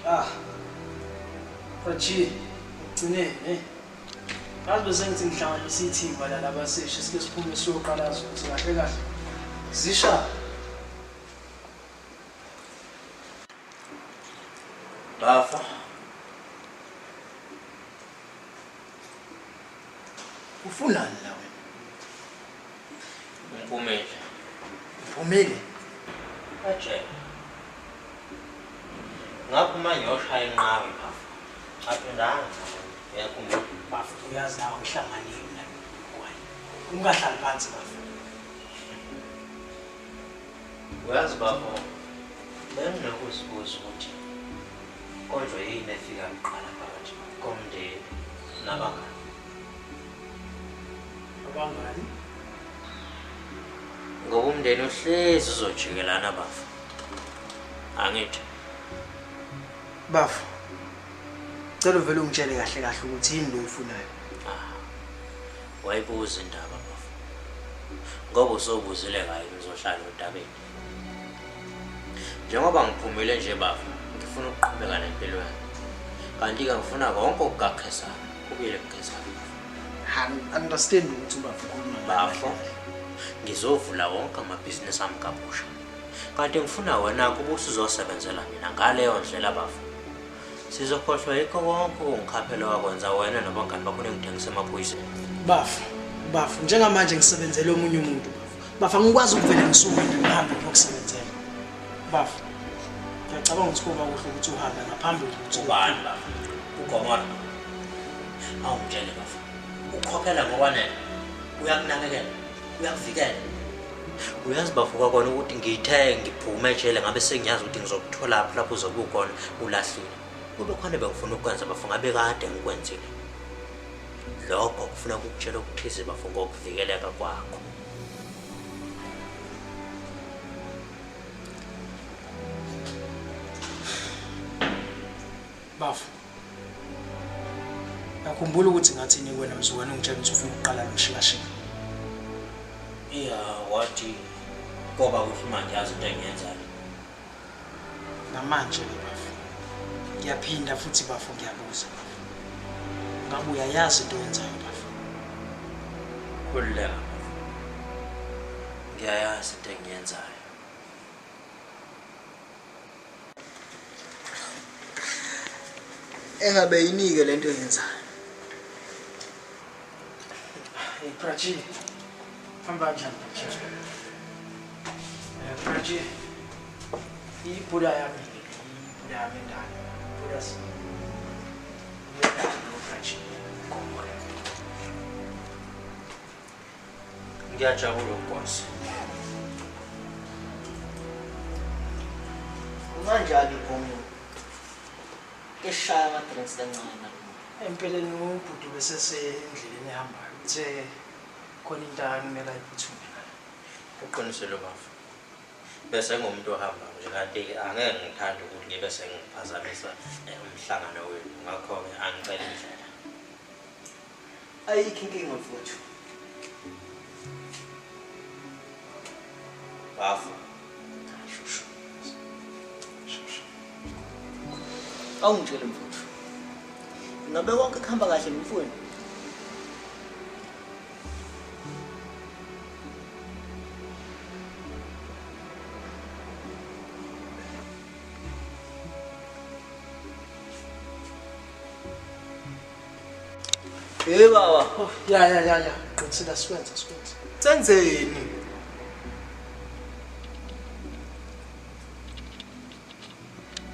Ah. Prachi, ugcineni eh. Ngazi bese ngithi ngihlanganisa ithimba la labaseshi sike siphume siyoqala ukuthi kahle kahle. Zisha. Bafa. Ufunani la wena? Ngiphumile. Uphumile? Ejele. Ngaphuma ngiyoshaya inqawe bafa. Aphindanga. Uyakhumbula? Bafa uyazi nawe ngihlanganile mina kwaye. Ungahlali phansi bafa. Uyazi bafo, benginokuzibuza ukuthi konjwe yini efika kuqala phakathi komndeni nabangani. Abangani? Ngoba umndeni uhlezi uzojikelana bafo. Angithi. Bafo. Cela uvele ungitshele kahle kahle ukuthi yini lo oyifunayo. Ah. Wayibuza indaba bafo. Ngoba usubuzile kayi ngizohlala odabeni. Njengoba ngiphumile nje bafo, ngifuna ukuqhubeka nempilo yami. Kanti-ke ngifuna konke okukakhesana kubuyele kukhesana bafo. Understand ukuthi ubafo ukhuluma ngani. Bafo, ngizovula wonke amabhizinisi ami kabusha. Kanti ngifuna wena kuba usuzosebenzela mina ngaleyo ndlela bafo. Sizokhohlwa yikho konke ukungikhaphela wakwenza wena nabangani bakho ningithengisa emaphoyiseni. Bafo, bafo, njengamanje ngisebenzela omunye umuntu bafo. Bafo angikwazi ukuvele ngisuke nje ngihambe ngiyokusebenzela. Bafo, ngiyacabanga ukuthi kuba kuhle ukuthi uhambe ngaphambi kokuthi Ubani bafo? UGomora. Awungitshele bafo. Ukhokhela ngokwanele. Uyakunakekela. Uyakuvikela. Uyazi bafo kwakona ukuthi ngithe ngiphume ejele ngabe sengiyazi ukuthi ngizokutholaphi lapho uzobe ukhona ulahlile. Kube khona bengifuna ukukwenza bafo ngabe kade ngikwenzile. Lokho kufuna ukukutshela okuthize bafo ngokuvikeleka kwakho. Bafo. Nakhumbula ukuthi ngathini kuwena mzukwane ungitshela ukuthi ufuna ukuqala lo mshikashika. Iya wathi koba kuhle uma ngiyazi into engiyenzayo. Namanje-ke bafo. Ngiyaphinda futhi bafo ngiyabuza bafo. Ngabe uyayazi into oyenzayo bafo? Khululeka bafo. Ngiyayazi into engiyenzayo. Engabe yinike lento oyenzayo. Hey Prachi. Hamba kanjani Prachi? Eh Prachi. Ibhuda yami, ibhuda yami endala. Ibhuda si. Prachi. Gomora. Ngiyajabula ukukwazi. Kunganjani ugomo eshaya ama-drinks kancane nalo. Empeleni ubhuti besesendleleni ehambayo. Uthe khona into akumele ayiphuthume ngayo. Uqinisile bafo. Bese ngumuntu ohambayo nje kanti-ke angeke ngithande ukuthi ngibe sengiphazamisa umhlangano wenu ngakho-ke angicele indlela. Ayikho inkinga mfowethu. Bafo. Shushu. Shushu. Awungitshele mfowethu. Ngabe konke kuhamba kahle nomfowenu? Hey baba. Oh, ya ya ya ya. Qinisile sikwenza sikwenza. Senzeni?